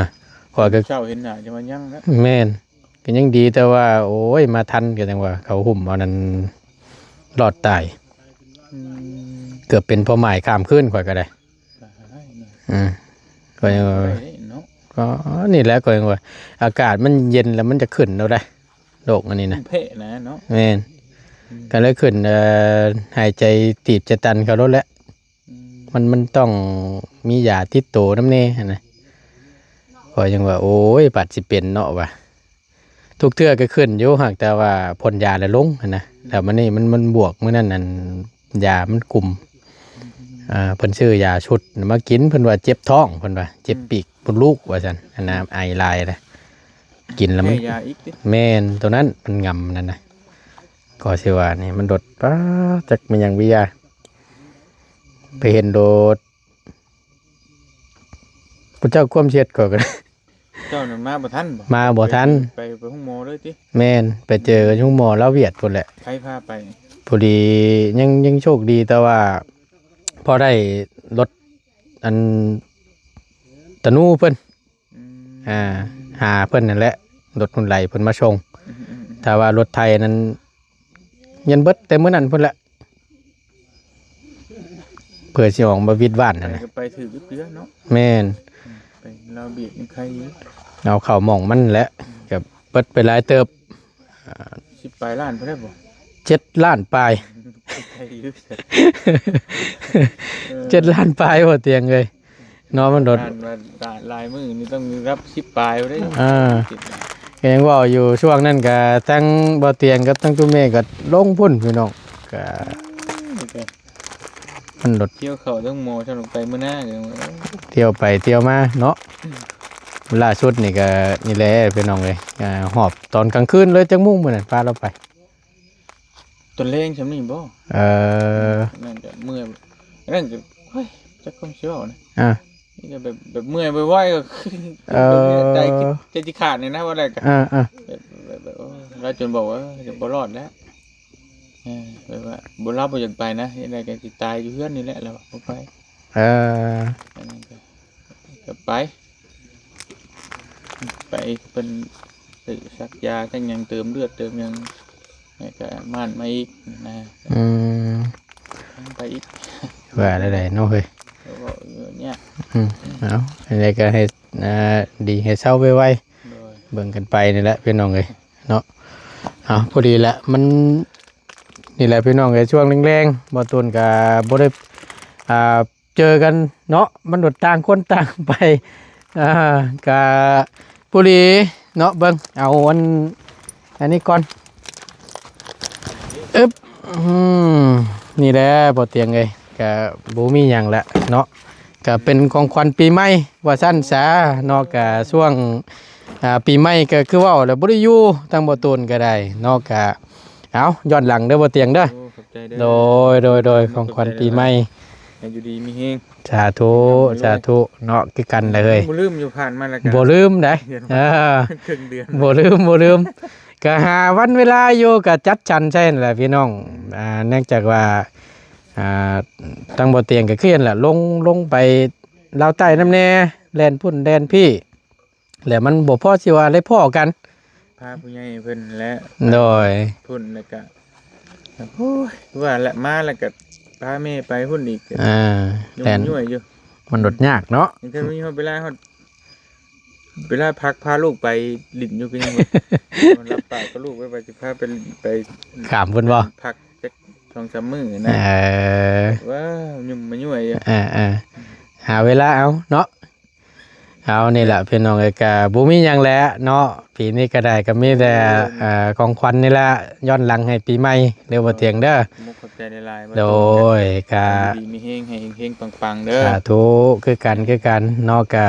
ຂ້ອຍກໍເຊົ້າເຫັນໜ້າຈະວ່າຍັງນະ ແມ່ນ ກໍຍັງດີແຕ່ວ່າ ໂອ້ຍ ມາທັນ ກໍຈັ່ງວ່າເຂົາຫຸ້ມເອົານັ້ນລອດຕາຍ ອືມ ເກືອບເປັນເປົ້າໝາຍຂ້າມຄືນຂ້ອຍກໍໄດ້ ຕາຍເນາະ ອືມ ຂ້ອຍວ່າ ໄດ້ເນາະ ກໍນີ້ແຫຼະ ຂ້ອຍວ່າ ອາກາດມັນເຢັນແລ້ວມັນຈະຂຶ້ນແລ້ວໄດ໋ ໂລກອັນນີ້ນະ ແພ້ນະເນາະ ແມ່ນ ອືມ ກໍເລີຍຂຶ້ນ ເອີ ຫາຍໃຈຕີບຈະຕັນເຂົາໂລດແຫຼະ ອືມ ມັນ ມັນຕ້ອງມີຢາຕິດໂຕນຳແດ່ຫັ້ນນະ ຂ້ອຍຍັງວ່າ ໂອ້ຍ ບາດຊິເປັນເນາະວ່າ ທຸກເທື່ອກໍຂຶ້ນຢູ່ ຫາກແຕ່ວ່າພົ່ນຢາແລ້ວລົງຫັ້ນນະ ແລ້ວມື້ນີ້ມັນ ມັນບວກ ມື້ນັ້ນນັ້ນຢາມັນກຸມ ອ່າ ເພິ່ນຊື້ຢາຊຸດມາກິນ ເພິ່ນວ່າເຈັບທ້ອງ ເພິ່ນວ່າເຈັບ ອືມ ປີກມົດລູກວ່າຊັ້ນ ອັນນະ ອືມ ໄອຫຼາຍລະ ກິນແລ້ວມັນ ແພ້ຢາອີກຕິ ແມ່ນ ໂຕນັ້ນມັນງຳນັ້ນນະ ກໍຊິວ່ານີ້ມັນໂດດ ປາ ຈັກແມ່ນຫຍັງວິຢາ ໄປເຫັນໂດດ ພະເຈົ້າຄວາມເຊັດກໍ ເຈົ້ານັ້ນມາບໍ່ທັນບໍ່? ມາບໍ່ທັນ ໄປ ໄປໂຮງໝໍເລີຍຕິ? ແມ່ນ ໄປເຈີກັນຢູ່ໂຮງໝໍລາວຫວຽດພຸ້ນແຫຼະ ໃຜພາໄປ? ພໍດີ ຍັງ ຍັງໂຊກດີ ແຕ່ວ່າພໍໄດ້ລົດ ອັນ ຕານູເພິ່ນ ອືມ ອ່າ ຫາເພິ່ນນັ້ນແຫຼະ ລົດຮຸ່ນໄຫຼເພິ່ນມາສົ່ງ ອືມໆໆ ຖ້າວ່າລົດໄຖນັ້ນຍັນເບິດແຕ່ມື້ນັ້ນພຸ້ນແຫຼະ ເພື່ອຊິອອກມາວິດຫວ່ານຫັ້ນນະ ໄປກໍໄປຖືກຢູ່ເທື່ອເນາະ ແມ່ນ ອືມ ໄປລາວຫວຽດຍັງໄຄຢູ່ ເອົາເຂົ້າໝ່ອງມັນແຫຼະ ອືມ ກໍເບິດໄປຫຼາຍເຕີບ ອ່າ ສິບປາຍລ້ານພຸ້ນແຫຼະບໍ່? ເຈັດລ້ານປາຍ ໄຄຢູ່ ເອີ ເຈັດລ້ານປາຍບໍ່ຕຽງເອີຍ ເນາະ ມັນໂດດ ອ່ານວ່າຫຼາຍມື້ນີ້ຕ້ອງມີລະດັບສິບປາຍພຸ້ນເດ້ ອ່າ ກໍຍັງເວົ້າຢູ່ ຊ່ວງນັ້ນກໍທັງບໍ່ຕຽງກັບທັງຕູ້ເມກໍລົງພຸ້ນພີ່ນ້ອງ ກໍ ອືມ ມັນໂດດ ທ່ຽວເຂົ້າທັງໝໍທັງໄປມື້ໜ້າ ທ່ຽວໄປທ່ຽວມາເນາະ ອືມ ລ່າສຸດນີ້ກໍນີ້ແຫຼະພີ່ນ້ອງເອີຍ ອ່າ ຮອບຕອນກາງຄືນເລີຍ ຈັກໂມງມື້ນັ້ນພາລາວໄປ? ຕອນແລງຊ່ຳນີ້ບໍ່? ເອີ ນັ້ນກໍເມື່ອຍ ນັ້ນກໍ ໂອ້ຍ ຈັກຄວາມຊິເວົ້ານະ ອ່າ ນີ້ກໍແບບ ແບບເມື່ອຍໄວໆ ກໍຄື ເອີ ໃຈ ໃຈຊິຂາດນີ້ນະ ວ່າໄດ້ກໍ ອ່າໆ ແບບ ແບບ ແບບ ໂອ້ຍ ລາວຈົນບອກວ່າ ເອີ ຈະບໍ່ລອດແລ້ວ ເອີ ແບບວ່າບໍ່ ລາວບໍ່ຢາກໄປນະ ເຮັດໃດກໍຊິຕາຍຢູ່ເຮືອນນີ້ແຫຼະ ລາວວ່າ ບໍ່ໄປ ເອີ ອັນນັ້ນກໍ ກໍໄປ ໄປເພິ່ນໄປສັກຢາສັກຫຍັງ ເຕີມເລືອດເຕີມຫຍັງ ແລ້ວກໍມ່ານມາອີກນະ ອືມ ໄປອີກ ວ່າແນວໃດເນາະເຮີ້ຍ ເວົ້າຢູ່ເນຍ ອືມ ເອົາ ອັນໃດກໍໃຫ້ ອ່າ ດີໃຫ້ເຊົາໄວໆ ໂດຍ ເບິ່ງກັນໄປນີ້ແຫຼະພີ່ນ້ອງເອີຍເນາະ ເອົາ ພໍດີແຫຼະ ມັນ ນີ້ແຫຼະພີ່ນ້ອງເອີຍ ຊ່ວງແລງໆ ບໍ່ຕູນກໍບໍ່ໄດ້ ອ່າ ເຈີກັນເນາະ ມັນໂດດຕ່າງຄົນຕ່າງໄປ ອ່າ ກະພໍດີເນາະ ເບິ່ງເອົາອັນ ອັນນີ້ກ່ອນ ອຶບ ອືມ ນີ້ແຫຼະບໍ່ຕຽງເອີຍ ກະບໍ່ມີຫຍັງແຫຼະເນາະ ກະເປັນຂອງຂວັນປີໃໝ່ວ່າຊັ້ນສາເນາະ ກະຊ່ວງ ອ່າ ປີໃໝ່ກະຄືເວົ້າແຫຼະ ບໍ່ໄດ້ຢູ່ ທາງບໍ່ຕູນກະໄດ້ເນາະ ກະ ເອົາ ຍ້ອນຫຼັງເດີບໍ່ຕຽງເດີ ໂອ້ ຂອບໃຈເດີ ໂດຍ ໂດຍ ໂດຍ ຂອງຂວັນປີໃໝ່ ໃຫ້ຢູ່ດີມີແຮງ ສາທຸ ສາທຸເນາະ ຄືກັນແຫຼະເຮີ້ຍ ບໍ່ລືມຢູ່ ຜ່ານມາແລ້ວກໍບໍ່ລືມໃດ ເອີ ເຄິ່ງເດືອນ ບໍ່ລືມ ບໍ່ລືມ ກໍຫາວັນເວລາຢູ່ ກໍຈັດສັນໃສ່ຫັ້ນແຫຼະພີ່ນ້ອງ ອ່າ ເນື່ອງຈາກວ່າ ອ່າ ທາງບໍ່ຕຽງກໍຄືຫັ້ນແຫຼະ ລົງ ລົງໄປລາວໃຕ້ນຳແດ່ ແລ່ນພຸ້ນແລ່ນພີ້ ແລ້ວມັນບໍ່ພໍຊິວ່າໄດ້ພໍ້ກັນ ພາຜູ້ໃຫຍ່ເພິ່ນແຫຼະ ໂດຍ ພຸ້ນ ແລ້ວກະ ໂອ້ຍ ວ່າແຫຼະ ມາແລ້ວກະພາແມ່ໄປພຸ້ນອີກ ອ່າ ແລ່ນ ຢູ່ ມັນໂດດຍາກເນາະ ຍັງເທື່ອມີຮອດເວລາຮອດ ເວລາພັກພາລູກໄປຫຼິ້ນຢູ່ຄືຫຍັງວະ ມັນຮັບປາກກັບລູກໄວ້ວ່າຊິພາໄປ ໄປ ຂ້າມເພິ່ນບໍ່? ພັກຈັກສອງສາມມື້ນະ ເອີ ວ້າວ ຫຍຸ້ມມາຍ້ວຍຢູ່ ເອີໆ ຫາເວລາເອົາເນາະ. ເອົາ ນີ້ແຫຼະພີ່ນ້ອງເອີຍ ກະບໍ່ມີຫຍັງແຫຼະເນາະ ປີນີ້ກະໄດ້ ກະມີແຕ່ ເອີ ເອີ ຂອງຂວັນນີ້ແຫຼະ ຍ້ອນຫຼັງໃຫ້ປີໃໝ່ເດີ ບໍ່ຕຽງເດີ ຂອບໃຈຫຼາຍໆ ໂດຍ ກະຢູ່ດີມີແຮງ ໃຫ້ເຮັງໆ ປັງໆ ເດີ ສາທຸ ຄືກັນ ຄືກັນເນາະ ກະ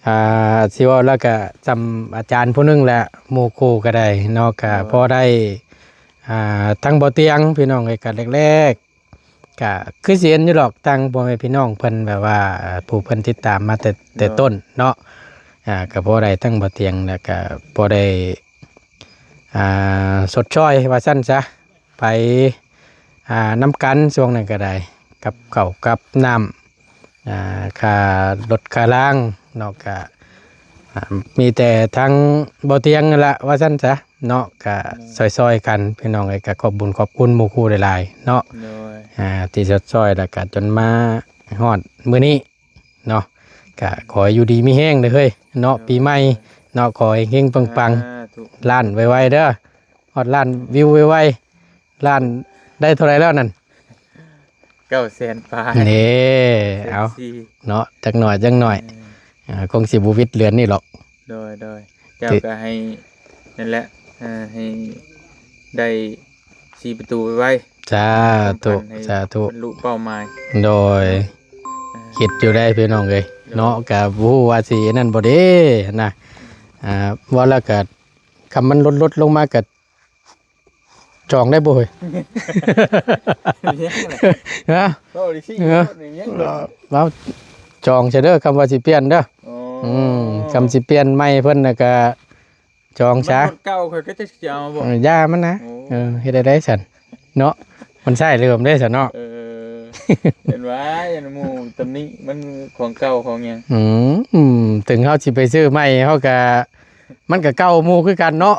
ອ່າ ຊິເວົ້າແລ້ວກະສ່ຳອາຈານຜູ້ໜຶ່ງແຫຼະ ໝູ່ຄູ່ກະໄດ້ເນາະ ກະ ໂດຍ ພໍໄດ້ ອ່າ ທັງບໍ່ຕຽງ ພີ່ນ້ອງເອີຍ ກະແລກໆ ກະຄືຊິເຫັນຢູ່ດອກ ທາງພໍ່ແມ່ພີ່ນ້ອງເພິ່ນແບບວ່າ ເອີ ຜູ້ເພິ່ນຕິດຕາມມາແຕ່ ແຕ່ ໂດຍ ຕົ້ນເນາະ ອ່າ ກະພໍໄດ້ທັງບໍ່ຕຽງ ແລ້ວກະພໍໄດ້ ອ່າ ຊົດຊ່ອຍວ່າຊັ້ນຊະ ໄປ ອ່າ ນຳກັນຊ່ວງນັ້ນກະໄດ້ ກັບເຂົ້າກັບນ້ຳ ອ່າ ຄ່າລົດຄ່າລາງເນາະ ກະ ອ່າ ມີແຕ່ທາງບໍ່ຕຽງນັ້ນລະວ່າຊັ້ນຊະເນາະ ກະ ໂດຍ ຊ່ອຍໆ ກັນ ພີ່ນ້ອງເອີຍ ກະຂອບບຸນຂອບຄຸນໝູ່ຄູ່ຫຼາຍໆ ເນາະ ໂດຍ ອ່າ ທີ່ຊົດຊ່ອຍ ແລ້ວກະຈົນມາຮອດມື້ນີ້ເນາະ ກະຂໍໃຫ້ຢູ່ດີມີແຮງເດີເຮີ້ຍເນາະ ໂດຍ ປີໃໝ່ເນາະ ຂໍໃຫ້ເຮັງໆ ປັງໆ ສາທຸ ລ້ານໄວໆ ເດີ ຮອດລ້ານວິວໄວໆ ລ້ານໄດ້ເທົ່າໃດແລ້ວນັ້ນ? ເກົ້າແສນປາຍ ເດ້ ເອົາ ເນາະ ຈັກໜ້ອຍ ຈັກໜ້ອຍ ເອີ ອ່າ ຄົງຊິບໍ່ວິດເດືອນນີ້ຫຼອກ ໂດຍໆ ເຈົ້າກະໃຫ້ ນັ້ນແຫຼະ ເອີ ໃຫ້ໄດ້ສີ່ປະຕູໄວໆ ສາທຸ ສາທຸ ບັນລຸເປົ້າໝາຍ ໂດຍ ເອີ ຄິດຢູ່ໄດ໋ພີ່ນ້ອງເອີຍ ໂດຍ ເນາະ ກະບໍ່ຮູ້ວ່າຊິອັນນັ້ນບໍ່ເດ້ນະ ອ່າ ເວົ້າແລ້ວກະ ຄຳມັນລົດໆ ລົງມາກະ ຈອງໄດ້ບໍ່ເຮີ້ຍ? ມີຫຍັງແຫຼະ ຮະ? ເວົ້າດີຊິ ເອີ ມີຫຍັງແຫຼະ ເວົ້າຈອງຊະເດີ ຄຳວ່າຊິປ່ຽນເດີ ໂອ້ ອືມ ຄຳຊິປ່ຽນໃໝ່ເພິ່ນນະກະຈອງຊະ ມັນເກົ່າຂ້ອຍກໍຈັກຊິເອົາບໍ່ ເອີ ຢ່າມັນນະ ໂອ້ ເອີ ເຮັດໄດ້ໄດ໋ຊັ້ນເນາະ ມັນໃຊ້ເລີມເດ້ຊັ້ນເນາະ ເອີ ເຫັນວ່າ ອັນໝູ່ຕຳໜິ ມັນຂອງເກົ່າຂອງຫຍັງ ອືມ ເຖິງເຮົາຊິໄປຊື້ໃໝ່ ເຮົາກະ ມັນກະເກົ່າໝູ່ຄືກັນເນາະ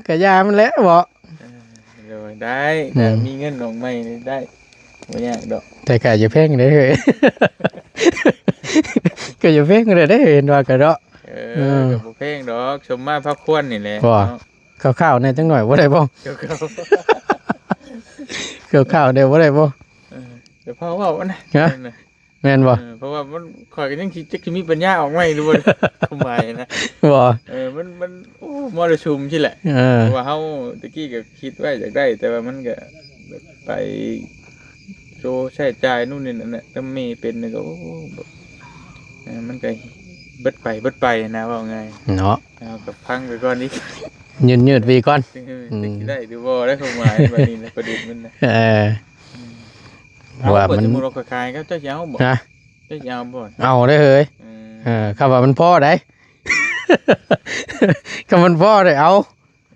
ກະຢ່າມັນແຫຼະເບາະ ເອີ ໂດຍ ໄດ້ ອືມ ກະມີເງິນອອກໃໝ່ໄດ້ ບໍ່ຍາກດອກ ແຕ່ກະຢ່າແພງເດ້ເຮີ້ຍ ກະຢ່າແພງເດ້ເຫັນວ່າກະເນາະ ເອີ ເອີ ກະບໍ່ແພງດອກ ສົມມາພາຄວນນີ້ແຫຼະ ບໍ່ ເນາະ ຄ່າວໆ ແດ່ຈັກໜ້ອຍບໍ່ໄດ້ບໍ່? ຄ່າວໆ ແດ່ບໍ່ໄດ້ບໍ່? ເອີ ກະພໍເວົ້ານະ ຮະ? ແມ່ນບໍ່? ເອີ ເພາະວ່າມັນ ຂ້ອຍກໍຍັງຄິດ ຈັກຊິມີປັນຍາອອກໃໝ່ຫຼືບໍ່ ຄວາມໝາຍນະ ບໍ່ ເອີ ມັນ ມັນ ໂອ້ ມໍລະຊຸມຊີ້ແຫຼະ ເອີ ເພາະວ່າເຮົາແຕ່ກີ້ກໍຄິດໄວ້ຢາກໄດ້ ແຕ່ວ່າມັນກໍແບບໄປໂຊໃຊ້ຈ່າຍນູ້ນນີ້ນັ້ນນະ ແຕ່ແມ່ເປັນນີ້ກໍ ໂອ້ ແບບ ເອີ ມັນກໍເບິດໄປເບິດໄປນະ ເວົ້າງ່າຍເນາະ ເອົາກໍພັງໄປກ່ອນອີກ ຍືດໆ ໄປກ່ອນ ເອີ ອືມ ຈັກຊິໄດ້ຫຼືບໍ່ ໄດ້ຄວາມໝາຍບັດນີ້ນະ ປະເດັນມັນນະ ເອີ ອືມ ວ່າມັນ ເອົາ ສົມມຸດວ່າຂ້ອຍຂາຍ ເຈົ້າ ເຈົ້າຊິເອົາບໍ່? ຮະ? ເຈົ້າຊິເອົາບໍ່? ເອົາເດ້ເຮີ້ຍ ອືມ ເອີ ຄຳວ່າມັນພໍໄດ໋ ຄຳມັນພໍໄດ໋ ເອົາ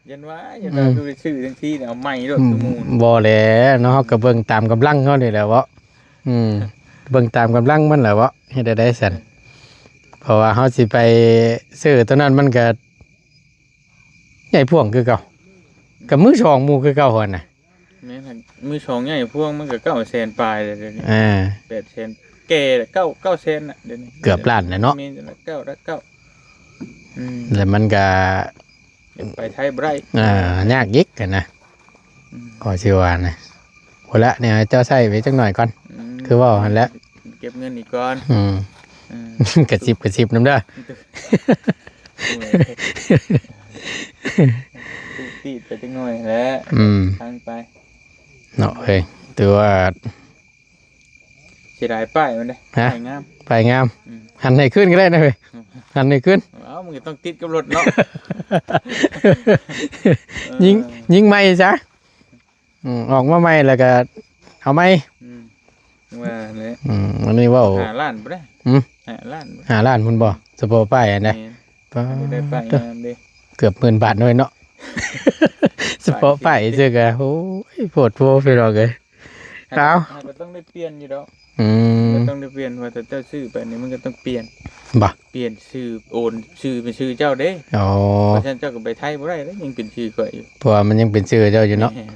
ຢ້ານວ່າ ຢ້ານວ່າ ອືມ ຄືໄປຊື້ຈັ່ງຊີ້ ເອົາໃໝ່ໂລດ ອືມ ຄືໝູ່ ບໍ່ແຫຼະເນາະ ເຮົາກໍເບິ່ງຕາມກຳລັງເຮົານີ້ແຫຼະເວາະ ອືມ ເບິ່ງຕາມກຳລັງມັນແຫຼະເວາະ ເຮັດແນວໃດຊັ້ນ ເອີ ເພາະວ່າເຮົາຊິໄປຊື້ຕົວນັ້ນ ມັນກໍໃຫຍ່ພວງຄືເກົ່າ ກໍມືສອງໝູ່ຄືເກົ່າຫັ້ນນະ ແມ່ນ ມືສອງໃຫຍ່ພວງມັນກໍເກົ້າແສນປາຍແລ້ວດຽວນີ້ ອ່າ ແປດແສນ ແກ່ແລ້ວ ເກົ້າ ເກົ້າແສນນະ ດຽວນີ້ ເກືອບລ້ານແລ້ວເນາະ ແມ່ນແລ້ວ ເກົ້າ ແລ້ວ ເກົ້າ ອືມ ແລ້ວມັນກໍ ໄປໄທບໍ່ໄດ້ ອ່າ ຍາກອີກຫັ້ນນະ ອືມ ຂ້ອຍຊິວ່ານະ ພຸ້ນລະ ແນວໃຫ້ເຈົ້າໃຊ້ໄປຈັກໜ້ອຍກ່ອນ ອືມ ຄືເວົ້າຫັ້ນແຫຼະ ເກັບເງິນອີກກ່ອນ ອືມ ເອີ ກະຊິບກະຊິບນຳເດີ ໂອ້ຍ ຕຸດຕິດໄປຈັກໜ້ອຍແຫຼະ ອືມ ທາງໄປ ເນາະເອີຍ ຖືວ່າ ເສຍດາຍປ້າຍມັນເດ້ ຮະ? ປ້າຍງາມ ປ້າຍງາມ ອືມ ຫັນໃຫ້ຄືນກໍໄດ້ນະເວີຍ ອືມ ຫັນໃຫ້ຄືນ ເອົ້າ ມັນກໍຕ້ອງຕິດກັບລົດເນາະ ຍິງ ເອີ ຍິງໃໝ່ຊະ ອືມ ອອກມາໃໝ່ແລ້ວກໍເອົາໃໝ່ ອືມ ວ່າແຫຼະ ອືມ ອັນນີ້ເວົ້າ ຫ້າລ້ານພຸ້ນເດ້ ຫືມ ຫ້າລ້ານພຸ້ນ ຫ້າລ້ານພຸ້ນບໍ່ ສະເພາະປ້າຍຫັ້ນນະ ແມ່ນ ປ້າ ໄດ້ປ້າຍງາມເດ້ ເກືອບໝື່ນບາດເລີຍເນາະ ສະເພາະປ້າຍຊື່ກໍ ໂອ້ຍ ໂພດໂພພີ່ນ້ອງເອີຍ ເອົາ ເຮົາກໍຕ້ອງໄດ້ປ່ຽນຢູ່ດອກ ອືມ ກໍຕ້ອງໄດ້ປ່ຽນ ວ່າຖ້າເຈົ້າຊື້ໄປນີ້ມັນກໍຕ້ອງປ່ຽນ ບໍ່ ປ່ຽນຊື່ ໂອນຊື່ເປັນຊື່ເຈົ້າເດ້ ອໍ ເພາະສະນັ້ນເຈົ້າກໍໄປໄທບໍ່ໄດ້ເດ້ ຍັງເປັນຊື່ຂ້ອຍຢູ່ ເພາະວ່າມັນຍັງເປັນຊື່ເຈົ້າຢູ່ເນາະ ແມ່ນ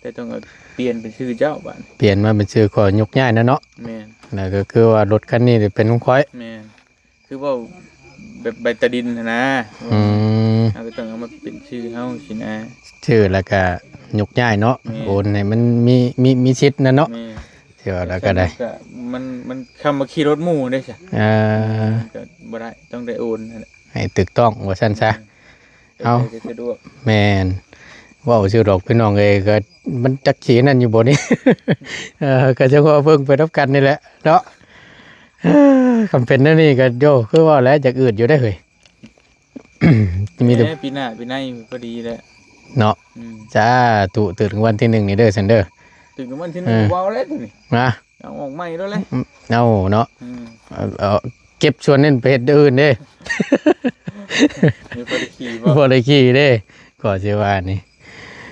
ແຕ່ຕ້ອງເອົາປ່ຽນເປັນຊື່ເຈົ້າບາດນີ້ ປ່ຽນມາເປັນຊື່ຂ້ອຍ ຍົກຍ້າຍນະເນາະ ແມ່ນ ແລ້ວກໍຄືວ່າລົດຄັນນີ້ເປັນຂອງຂ້ອຍ ແມ່ນ ຄືເວົ້າ ແບບໃບຕາດິນຫັ້ນນະ ອືມ ເຮົາກໍຕ້ອງເອົາມາເປັນຊື່ເຮົາຊີ້ນະ ຊື່ແລ້ວກໍຍົກຍ້າຍເນາະ ແມ່ນ ໂອນໃຫ້ມັນມີ ມີ ມີສິດນັ້ນເນາະ ແມ່ນ ທີ່ວ່າແລ້ວກໍໄດ້ ກໍມັນ ມັນ ຄຳວ່າຂີ່ລົດໝູ່ເດ້ຊະ ເອີ ກໍບໍ່ໄດ້ ຕ້ອງໄດ້ໂອນຫັ້ນແຫຼະ ໃຫ້ຖືກຕ້ອງວ່າຊັ້ນຊະ ແມ່ນ ເອົາ ໄປໃສກໍສະດວກ ແມ່ນ ເວົ້າຊື່ດອກພີ່ນ້ອງເອີຍ ກໍມັນຈັກຊິນັ້ນຢູ່ບໍ່ນີ້ ເອີ ກໍຈັ່ງວ່າເບິ່ງໄປນຳກັນນີ້ແຫຼະເນາະ ເອີ ຄຳເປັນແນວນີ້ກໍ ໂຢ ຄືວ່າແຫຼະ ຢາກອືດຢູ່ເດ້ເຮີ້ຍ ມີແຕ່ ເອີ ປີໜ້າປີໃນພໍດີແຫຼະເນາະ ອືມ ສາທຸ ຖືກລາງວັນທີໜຶ່ງນີ້ເດີຊັ້ນເດີ ຖືກລາງວັນທີໜຶ່ງ ເອີ ເວົ້າແລ້ວໂຕນີ້ ນະ ເອົາອອກໃໝ່ໂລດແຫຼະ ອືມ ເອົາເນາະ ອືມ ເອົາ ເອົາເກັບສ່ວນນັ້ນໄປເຮັດຢ່າງອື່ນເດ້ ມີພໍໄດ້ຂີ່ບໍ່? ບໍ່ໄດ້ຂີ່ເດ້ ກໍຊິວ່ານີ້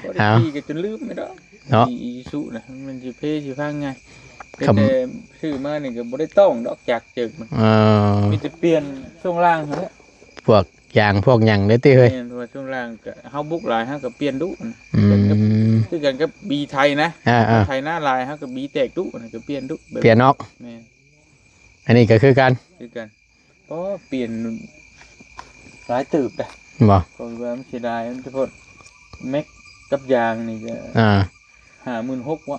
ບໍ່ໄດ້ ເອົາ ຂີ່ກໍຈົນລືມໄປດອກ ເນາະ ຂີ່ອີຊູຊູນະ ມັນຊິເພຊິພັງໄງ ຄຳ ແຕ່ຊື້ມານີ້ກໍບໍ່ໄດ້ຕ້ອງດອກ ຈັກເຈິກມັນ ເອີ ມີແຕ່ປ່ຽນຊ່ວງລ່າງຫັ້ນແຫຼະ ພວກຢາງພວກຫຍັງເດ້ຕິເຮີ້ຍ ແມ່ນ ເພາະວ່າຊ່ວງລ່າງກໍເຮົາບຸກຫຼາຍ ເຮົາກໍປ່ຽນດຸນະ ອືມ ຄືກັນກັບ ຄືກັນກັບບີໄທນະ ອ່າໆ ໄທນາຫຼາຍ ເຮົາກໍບີແຕກດຸນະ ກໍປ່ຽນດຸ ແບບ ປ່ຽນອອກ ແມ່ນ ອັນນີ້ກໍຄືກັນ ຄືກັນ ກໍປ່ຽນຫຼາຍເຕີບໄດ໋ ບໍ່ ກໍວ່າມັນເສຍດາຍ ມັນສະເພາະແມັກກັບຢາງນີ້ກໍ ອ່າ ຫ້າໝື່ນຫົກ ວະ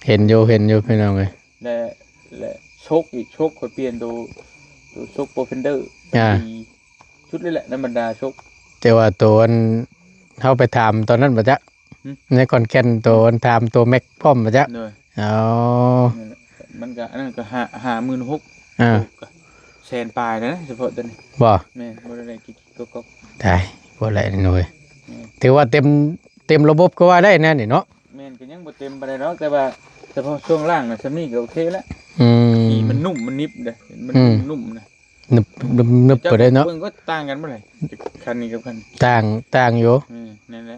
ເຫັນຢູ່ ເຫັນຢູ່ພີ່ນ້ອງເອີຍ ແລະ ແລະ ໂຊກອີກ ໂຊກຂ້ອຍປ່ຽນໂຕ ໂຕໂຊກໂປຣເຟນເດີ ອ່າ ດີສຸດເລີຍແຫຼະ ໃນບັນດາໂຊກ ແຕ່ວ່າໂຕອັນເຮົາໄປຖາມຕອນນັ້ນບໍ່ຈັກ ຫຶ ໃນຂອນແກ່ນໂຕອັນຖາມໂຕແມັກພ້ອມບໍ່ຈັກ ໂດຍ ອໍ ນັ້ນແຫຼະ ມັນກໍ ອັນນັ້ນກໍຫ້າ ຫ້າໝື່ນຫົກ ອ່າ ໂອ້ ກໍແສນປາຍແລ້ວນະ ສະເພາະໂຕນີ້ ບໍ່ ແມ່ນ ບໍ່ໄດ້ກິນ ກໍ ກໍ ຕາຍ ບໍ່ໄດ້ເລີຍ ແມ່ນ ຖືວ່າເຕັມ ເຕັມລະບົບກໍວ່າໄດ້ແນວນີ້ເນາະ ແມ່ນ ກໍຍັງບໍ່ເຕັມປານໃດດອກ ແຕ່ວ່າສະເພາະຊ່ວງລ່າງນະ ສ່ຳນີ້ກໍໂອເຄແລ້ວ ອືມ ທີ່ມັນນຸ້ມ ມັນໜຶບເດ້ ມັນ ອືມ ນຸ້ມນະ ໜຶບ ໜຶບ ໜຶບໄປເລີຍເນາະ ເຈົ້າເບິ່ງກໍຕ່າງກັນບໍ່ໄດ້ ຄັນນີ້ກັບຄັນ ຕ່າງ ຕ່າງຢູ່ ອືມ ນັ້ນແຫຼະ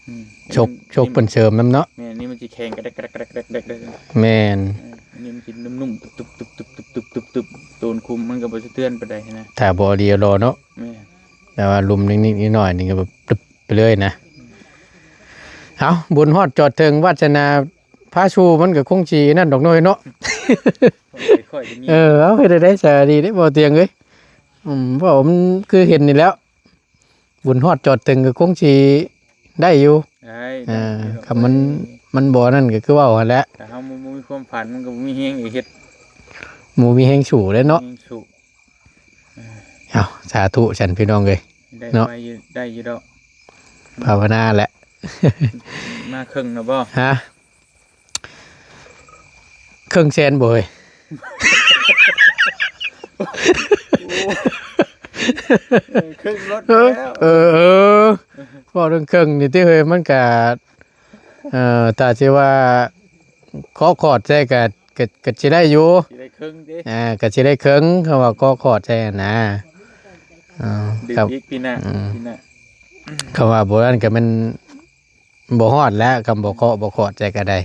ອືມ ໂຊກ ໂຊກເພິ່ນເສີມນຳເນາະ ແມ່ນ ນີ້ມັນຊິແຂງກະແດກ ກະແດກ ກະແດກ ກະແດກ ກະແດກ ແມ່ນ ເອີ ອັນນີ້ມັນຊິນຸ້ມໆ ຕຸບໆ ຕຸບໆ ຕຸບໆ ຕຸບໆ ໂຕນຄຸມມັນກໍບໍ່ສະເທືອນປານໃດນະ ຖ້າບໍ່ດີລໍເນາະ ແມ່ນ ແຕ່ວ່າລຸ່ມນິດໆ ໜ້ອຍໆ ນີ້ກໍແບບຕຶບໄປເລີຍນະ ເອົ້າ ບຸນຮອດຈອດເຖິງ ວາດສະໜາພາສູ່ ມັນກໍຄົງຊິນັ້ນດອກນ້ອຍເນາະ ຄ່ອຍໆ ເອີ ເອົາ ເຮັດໄດ້ສາດີເດ້ ບໍ່ຕຽງເອີຍ ອືມ ເວົ້າມັນຄືເຫັນນີ້ແຫຼ້ວ ບຸນຮອດຈອດເຖິງກໍຄົງຊິໄດ້ຢູ່ ໄດ້ ເອີ ໄດ້ຢູ່ດອກ ຄັນມັນ ມັນບໍ່ນັ້ນກໍຄືເວົ້າຫັ້ນແຫຼະ ຖ້າເຮົາບໍ່ ບໍ່ມີຄວາມຝັນ ມັນກໍບໍ່ມີແຮງເຮັດ ບໍ່ມີແຮງສູ້ເດ້ເນາະ ບໍ່ມີແຮງສູ້ ເອົ້າ ສາທຸຊັ້ນພີ່ນ້ອງເອີຍ ໄດ້ເນາະ ໄດ້ຢູ່ ໄດ້ຢູ່ດອກ ພາວະນາແຫຼະ ມາເຄິ່ງແລ້ວບໍ່? ຮະ? ເຄິ່ງແສນບໍ່ເຮີ້ຍ? ເຄິ່ງລົດແລ້ວ ເອີ ເອີ ເວົ້າເລື່ອງເຄິ່ງນີ້ຕິເຮີ້ຍ ມັນກະ ເອີ ຖ້າຊິວ່າເຄາະຄອດໃສ່ກະ ກະ ກະຊິໄດ້ຢູ່ ຊິໄດ້ເຄິ່ງຕິ ອ່າ ກະຊິໄດ້ເຄິ່ງ ຄຳວ່າເຄາະຄອດໃສ່ຫັ້ນນະ ເອີ ດື່ມອີກປີໜ້າ ປີໜ້າ ຄຳວ່າບໍ່ນັ້ນກະແມ່ນ ບໍ່ຮອດແລ້ວ ຄຳບໍ່ເຄາະບໍ່ຄອດໃສ່ກໍໄດ້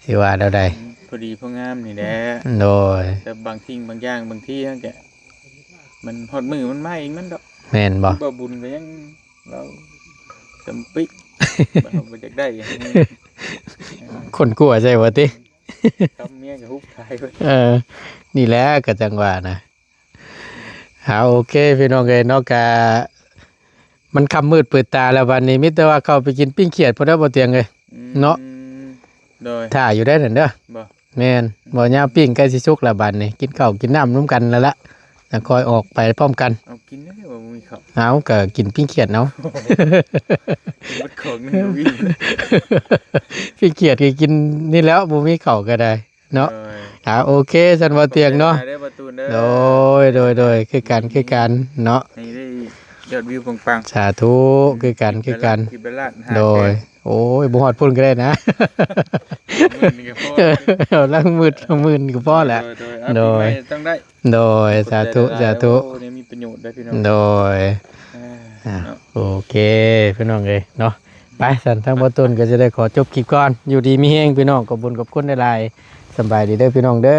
ຊິວ່າແນວໃດ ພໍດີພໍງາມນີ້ແຫຼະ ໂດຍ ແຕ່ບາງສິ່ງບາງຢ່າງ ບາງທີມັນກະ ມັນຮອດມື້ມັນມາເອງມັນດອກ ແມ່ນບໍ່? ບໍ່ບຸນກໍຍັງ ລາວຈຳປິ ບໍ່ຢາກໄດ້ຫຍັງ ຄົນກົວໃຊ່ບໍ່ຕິ ຄຳເມຍກໍຮຸບຂາຍເບິດ ເອີ ນີ້ແຫຼະກໍຈັ່ງວ່ານະ ເອົາ ໂອເຄ ພີ່ນ້ອງເອີຍເນາະ ກະມັນຄ່ຳມືດມືດຕາແລ້ວ ບັດນີ້ມີແຕ່ວ່າເຂົ້າໄປກິນປີ້ງຂຽດພຸ້ນແຫຼະ ບໍ່ຕຽງເອີຍ ເນາະ ໂດຍ ຖ້າຢູ່ໄດ້ນັ້ນເດີ ບໍ່ ແມ່ນ ບໍ່ຍາວປີ້ງໃກ້ຊິສຸກແລ້ວ ບັດນີ້ກິນເຂົ້າກິນນ້ຳນຳກັນແລ້ວລະ ຈັ່ງຄ່ອຍອອກໄປພ້ອມກັນ ເອົາ ກິນແລ້ວບໍ່ມີເຂົ້າ ເອົາ ກະກິນປີ້ງຂຽດເອົາ ໝົດຂອງໜຶ່ງກໍມີ ປີ້ງຂຽດກໍກິນນີ້ແຫຼ້ວ ບໍ່ມີເຂົ້າກໍໄດ້ ເນາະ ໂດຍ ອ່າ ໂອເຄ ຊັ້ນບໍ່ຕຽງເນາະ ໂດຍ ໂດຍ ໂດຍ ຄືກັນ ຄືກັນເນາະ ໃຫ້ໄດ້ຍອດວິວປັງໆ ສາທຸ ຄືກັນ ຄືກັນ ໂດຍ ໂອ້ຍ ບໍ່ຮອດພຸ້ນກໍໄດ້ນະ ເອົາຫຼັກໝື່ນ ຫຼັກໝື່ນກໍພໍແຫຼະ ໂດຍ ໂດຍ ປີໃໝ່ຕ້ອງໄດ້ ໂດຍ ສາທຸ ສາທຸ ໂອ້ ນີ້ມີປະໂຫຍດເດີພີ່ນ້ອງ ໂດຍ ອ່າ ອ່າ ເນາະ ໂອເຄ ພີ່ນ້ອງເອີຍເນາະ ໄປ ຊັ້ນທາງບໍ່ຕຸນກໍຈະໄດ້ຂໍຈົບຄລິບກ່ອນ ຢູ່ດີມີແຮງພີ່ນ້ອງ ຂອບຄຸນ ຂອບຄຸນຫຼາຍໆ ສະບາຍດີເດີພີ່ນ້ອງເດີ.